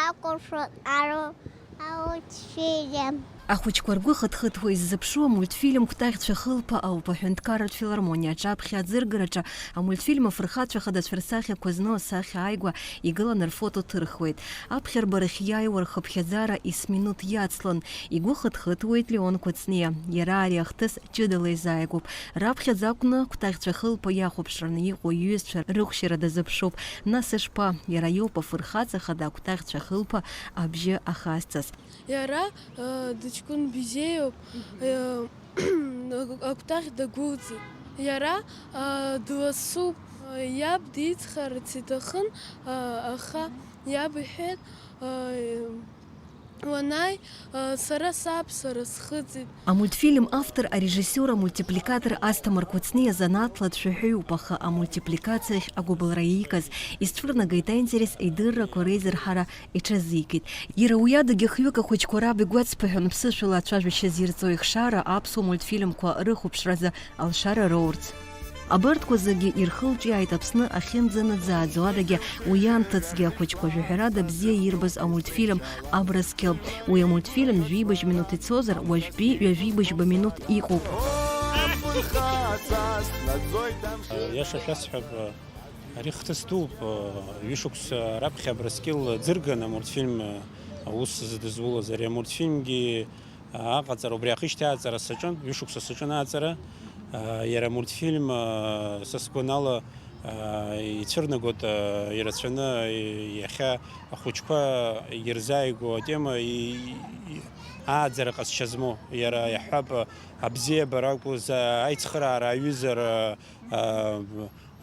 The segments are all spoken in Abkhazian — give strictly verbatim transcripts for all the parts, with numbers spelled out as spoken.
Акәашо аро аутфильм. Ахәыҷқәа ргәы хыҭхыҭуа иззыԥшу амультфильм Кәтаӷьцәа хылԥа ауп. Аҳәынҭқарратә филармониа аҿаԥхьа аӡыргараҿы амультфильм афырхацәа хадацәа рсахьақәа зну асахьа ааигәа игыланы рфото ҭырхуеит. Аԥхьарбарахь иааиуа рхыԥхьаӡара есминуҭ иацлон. Игәы хыҭхыҭуеит Леон Кәыҵниа. Иара ари ахҭыс ҷыдала изааигәоуп. Раԥхьаӡа акәны Кәтаӷьцәа хылԥа иахәаԥшраны иҟоу иҩызцәа рықәшьара дазыԥшуп. Нас ишԥа, иара иоуп афырхаҵа хада Кәтаӷьцәа хылԥа абжьы ахазҵаз. Иара, э, дыҷкәын бзиоуп, э, агәҭахь дагәылҵит. Иара, э, дласуп, э, иаб дицхарц иҭахын, э, аха иаб иҳәеит, э, уанааи, э, сара саб, сара схыҵит. Амультфильм автор, арежиссиор, амультипликатор Асҭамыр Кәыҵниа занааҭла дшәаҳәаҩуп, аха амультипликациахь агәыбылра иикыз, изцәырнагеит аинтерес, идыррақәа реизырҳара иҽазикит. Иара уи адагьы хҩык ахәыҷқәа раб игәацԥыҳәон ԥсышәала ацәажәашьа зирҵо ихшара аԥсуа мультфильмқәа рыхәаԥшразы алшара роурц. Абарҭқәа зегьы ирхылҿиааит Аԥсны ахьынӡанаӡааӡо адагьы уи анҭыҵгьы ахәыҷқәа жәаҳәарада бзиа ирбаз амультфильм Абрыскьыл. Уи амультфильм жәибжь минуҭ ицозар, уажәтәи ҩажәибжьба минуҭ иҟоуп. Иаша шәасҳәап, ари хҭыс дууп, ҩышықәса раԥхьа Абрыскьыл ӡырган амультфильм аус зыдызулаз. Ари амультфильмгьы аҟаҵара, убри аахижьҭеи аҟаҵара саҿын, ҩышықәса саҿын аҟаҵара. Иара амультфильм, са сгәанала, ицәырнагоит ирацәаны, иахьа ахәыҷқәа ирзааигәоу атема, и-, и-, ааӡара ҟазшьа змоу. Иара иаҳҳәап, абзиабара акәыз, аицхыраара аҩызара,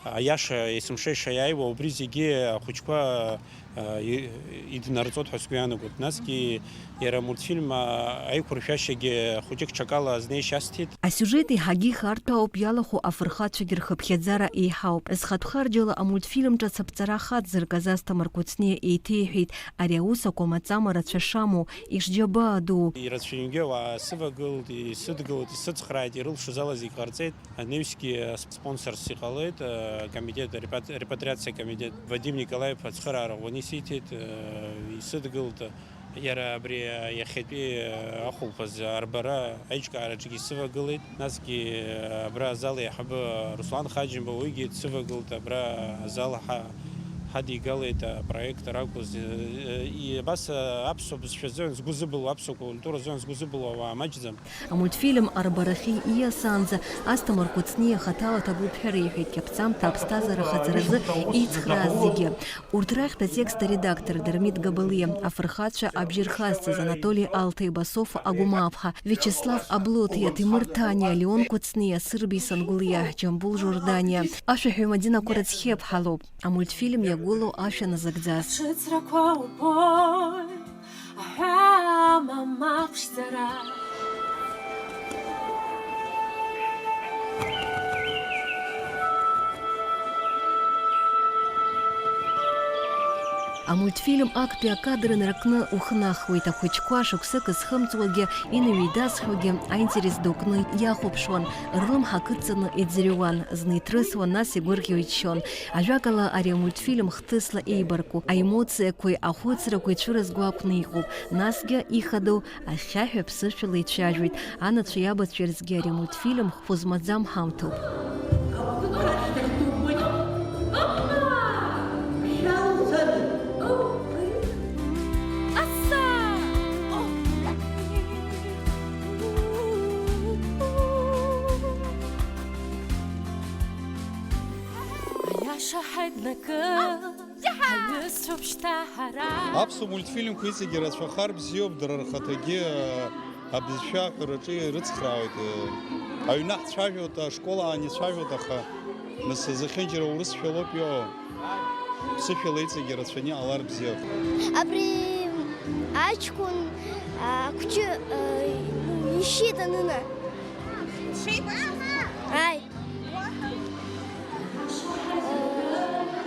Аиаша, есымша ишаиааиуа, убри зегьы ахәыҷқәа, а, и-, иднарҵоит ҳәа сгәы иаанагоит. Насгьы иара амультфильм, а, аиқәыршәашьагьы хәыҷык ҽакала азнеишьа асҭеит. Асиужет еиҳагьы ихарҭәаауп, иалахәу афырхацәагьы рхыԥхьаӡара еиҳауп. Зхатә харџьала амультфильм ҿац аԥҵара ахаҵзыркыз Асҭамыр Кәыҵниа еиҭеиҳәеит, ари аус акәамаҵама рацәа шамоу, ишџьабаа ду. Ирацәаҩнгьы ауаа сывагылт, исыдгылт, исыцхрааит, ирылшоз ала зегь ҟарҵеит. Анаҩсгьы спонсорс иҟалеит, э, комитет, репат-, репатриациа комитет. Вадим Николаев ацхыраара ӷәӷәаны исиҭеит, э, исыдгылт. Иара абри, э, иахьатәи, э, ахәылԥаз арбара аиҿкаараҿгьы исывагылеит. Насгьы, э, абра азал еиҳабы Руслан Хаџьымба уигьы дсывагылт, абра азал ҳа-, ҳадигалеит апроект ракәыз. Э, э, и-, абас, э, аԥсуа бызшәа азыҳәан згәы зыбылуа, аԥсуа культура азыҳәан згәы зыбылуа ауаа маҷӡам. Амультфильм арбарахьы ииасаанӡа Асҭамыр Кәыҵниа хаҭала ҭабуп ҳәа реиҳәеит, иаԥҵамҭа аԥсҭазаара хаҵаразы еицхрааз зегьы. Урҭ рахьтә атекст аредактор Дырмит Габалиа, афырхацәа абжьы рхазҵаз Анатоли Алҭеи, Басофа Агәмааԥҳа, Виачеслав Аблоҭиа, Ҭемыр Ҭаниа, Леон Кәыҵниа, Сырбеи Сангәлиа, Џьамбул Жорданиа, ашәаҳәаҩ Мадина Қәарацхиаԥҳа лоуп. Амультфильм иагәылоу ашәа назыгӡаз. Аҽыҵрақәа убоит, аҳәаа мамаԥшӡара. Амультфильм актәи акадр наркны ухнахуеит, ахәыҷқәа шықәсык зхымҵуагьы, инаҩеидасхьоугьы аинтерес ду кны иахәаԥшуан, рлымҳа кыдҵаны иӡырҩуан, зны иҭрысуан, нас игәырӷьо иччон. Ажәакала, ари амультфильм хҭысла еибарку, аемоциақәеи ахәыцрақәеи цәырызго акәны иҟоуп, насгьы ихадоу ахьхьаҳәа ԥсышәала ицәажәоит, анацәа иабацәеи рзгьы ари амультфильм хәы змаӡам ҳамҭоуп. Аиаша ҳаиднакы, ҳаҩызцәоуп шьҭа ҳара. Аԥсуа мультфильмқәа иҵегьы рацәахар бзиоуп, дара рхаҭагьы, а, абызшәа аҳәараҿы ирыцхраауеит. Аҩны ҳцәажәоит, ашкол аан ицәажәоит, аха нас зехьынџьара урысшәалоуп иҟоу. Ԥсышәала иҵегьы рацәаны иҟалар бзиоуп. Абри аҷкәын, а, ақәҷы, а, ишьит анына. Ишьит? Ааи.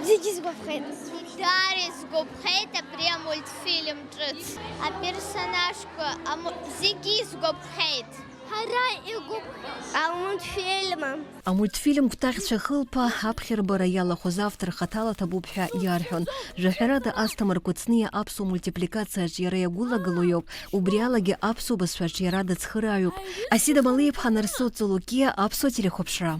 Зегьы сгәаԥхеит. Дара исгәаԥхеит абри амультфильм ҿыц. Аперсонажқәа аму-, зегьы исгәаԥхеит. Ҳара игәыԥ-, амультфильм. Амультфильм Кәтаӷьцәа хылԥа аԥхьарбара иалахәыз автор хаҭала ҭабуп ҳәа иарҳәон. Жәаҳәарада, Асҭамыр Кәыҵниа аԥсуа мультипликациаҿ иара иагәылагылоу иоуп, убри алагьы аԥсуа бызшәаҿ иара дыцхырааҩуп. Асида Малиаԥҳа, Нарсоу Цолокиа, аԥсуа телехәаԥшра.